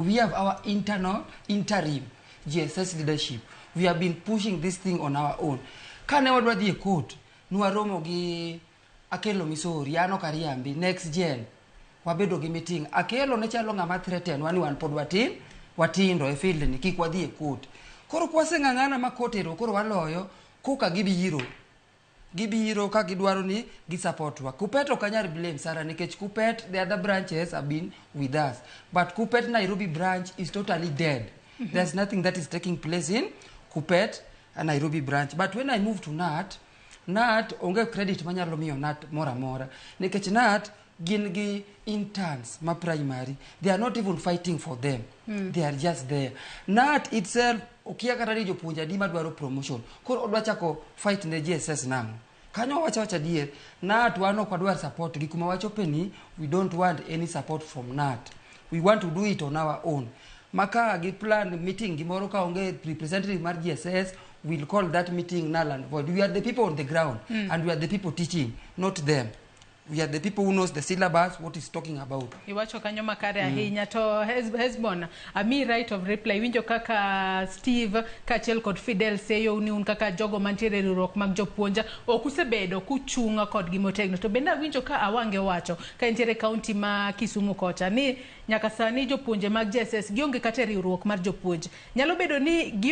We have our internal interim GSS leadership. We have been pushing this thing on our own. Kane wadwa dhi e court, nwaromo gi Akelo Misori, an ok ariambi, next gen. Wabedo gi meeting. Akelo ne chalo ng'ama threaten wa ni wan pod watin, watindo e field ni, kik wadhi e court. Koro kwaseng'ang'ana ma court ero koro waloyo, koka gibiro. Gibiro ka gidwaro ni gi support wa. Kuppet ok anyal blame Sarah nikech Kuppet, the other branches have been with us. But Kuppet Nairobi branch is totally dead. There's nothing that is taking place in Kuppet Nairobi branch. But when I move to KNUT, KNUT onge credit manyalo miyo KNUT moro amora. Nikech KNUT gin gi interns ma primary. They are not even fighting for them. They are just there. KNUT itself okia kata ni jopuonj adi madwaro promotion. Koro odwa chako fight ne GSS nang'o? Kanyo wacha wacha adier, KNUT wan ok wadwar support gi kuma wachope ni we don't want any support from KNUT. We want to do it on our own. Maka gi plan meeting gimoro ka onge representative mar GSS, we'll call that meeting null and void. We are the people on the ground and we are the people teaching, not them. We are the people who knows the syllabus, what is talking about. Iwacho kanyo makare ahinya to Hesbon, ami right of reply. Winjo kaka Steve kaachiel kod Fidel seyo ni un kaka jogo mantiere e riwruok mag jopuonj ok usebedo kuchung' kodgi motegno. To bende awinjo ka Awange owacho ka entiere kaunti ma Kisumu kocha ni nyaka sani jopuonje mag JSS gionge kata e riwruok mar jopuonj. Nyalo bedo ni gi